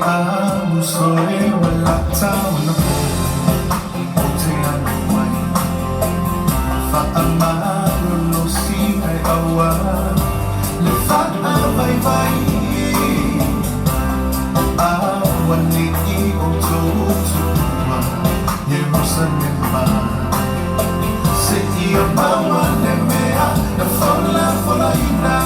Amusoe walata na po o te anu mai. Whaamalolosi ai aua le whaa vai vai. A wane i o tō Jerusalema. Se ia maua le mea na fola fola ina.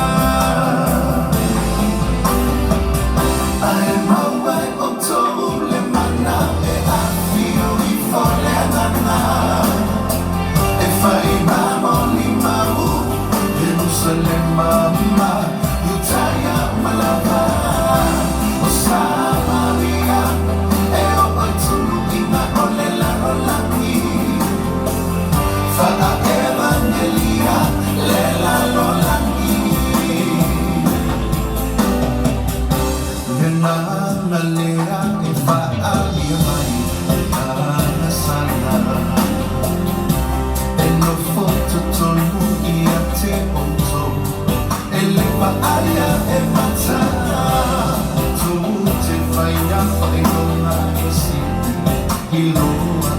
Ae maua e o tō le mana e awhio i fole angana. E whai mamo li mau Jerusalema ma Yutaya malava o Samaria e o oi tulu inga o le laro langi. Whaa evangelia le lalo langi. Le nganga lea e whaalia mai e ana sala. E nofo totonu ia te outou e le paaia e mata. Tū te whaia whainonga e sili i loa.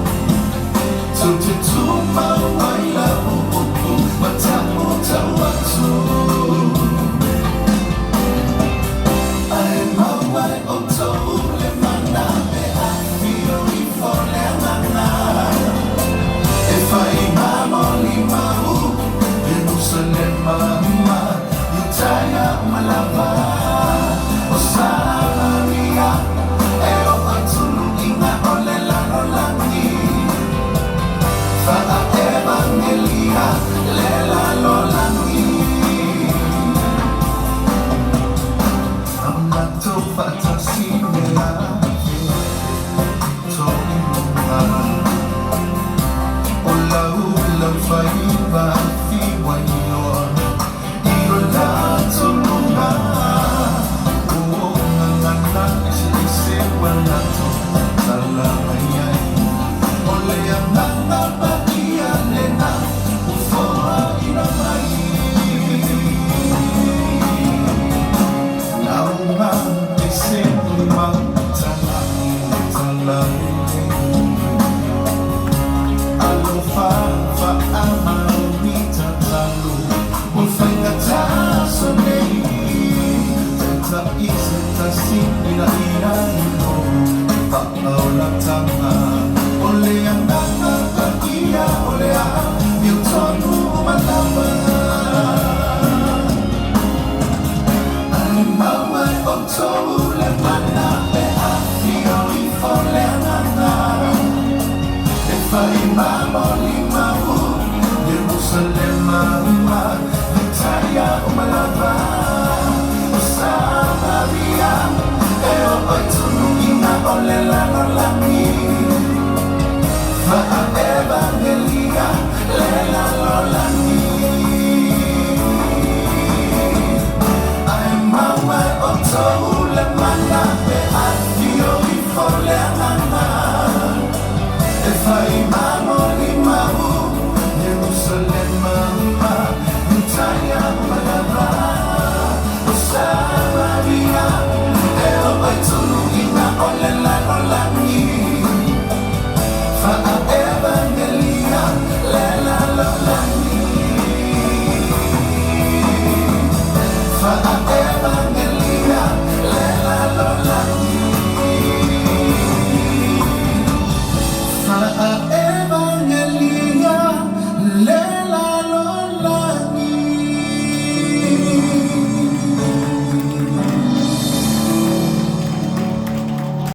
Tū te tūmau ai la o upu ma tau tau atu. Ae maua e outou le mana e awhio i fo le anganga. E whai mamo li mau Jerusalema ma Yutaya malava o Samaria e o atulu inga o le lalo langi. Whaa evangelia le lalo langi. Amato whaatasi me la tō inunga. O lau lau whai vafi wailoa i o la tolunga. O ngangana ese ese wanato tala mai ai. O le anganga pa ia lena ufoa ina mai. Lauma e se lima tala tala lele. Alofa fa ama o tatalo o whainga taso nei. Tata i se tasi ina ina ino whaolatanga. O le anganga pa ia o le a miu tonu o malava. Ai maua e o tō le mana e awhio i fo le anganga. E whai mamo li mau Jerusalema ma Yutaya o malava o Samaria e o oi tunu inga o le lalo langi. Whaa evangelia le lalo langi. Ai maua e o tō le mana e